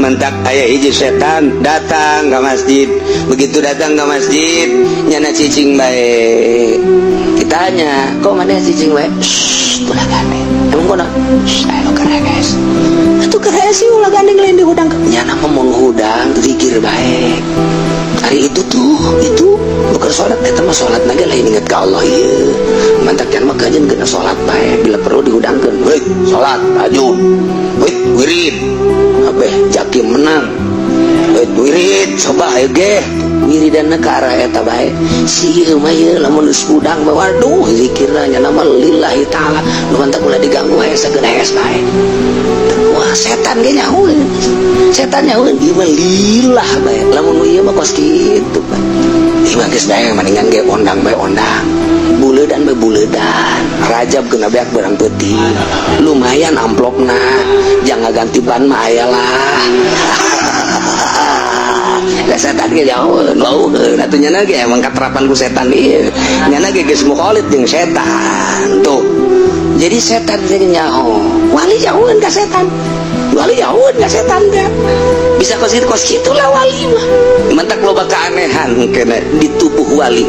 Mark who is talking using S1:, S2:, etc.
S1: Mantak aya hiji setan datang ke masjid. Begitu datang ke masjid, nyana cicing bae. Ditanya, "Kok mana cicing bae?" "Shh, ulah gandeng." "Emang kono?" "Shh, ayo kereges." Atuh kereges sih, ulah gandeng, lain di hudang. Nyana mah mun hudang zikir bae. Hari itu tuh, itu bukan sholat, eta mah sholat naga lain inget ke Allah ieu. Mantak can mah kajen kena sholat bae, bila perlu dihudangkeun. Heuy, sholat, tahajud. Heuy, wirid. Kabeh jaki menang. Heuy, wirid, coba ayo ge. Wiridanna ka arah eta bae. Si ieu mah ieu lamun geus hudang mah waduh zikirna nya mah lillahi taala. Nu mantak ulah diganggu aya sageuna hees bae. Wah, setan ge nyahoeun. Setan nyahoeun ieu mah lillah bae. Lamun ieu mah kos kitu bae. Ieu mah geus bae mendingan ge ondang bae ondang. Buleudan bae buleudan. Rajab kena beak barang peuting. Lumayan amplopna. Jangan ganti ban mah aya lah. Lah, setan ge jauh, bauheun atuh nyana ge emang katerapan ku setan ieu. Nyana ge geus mukhalid jeung setan. Tuh. Jadi setan teh nyaho. Wali jauheun ka setan. Wali jauheun ka setan teh. Bisa kos kitu, kos kitu lah wali mah. Mantak loba keanehan kena di tubuh wali.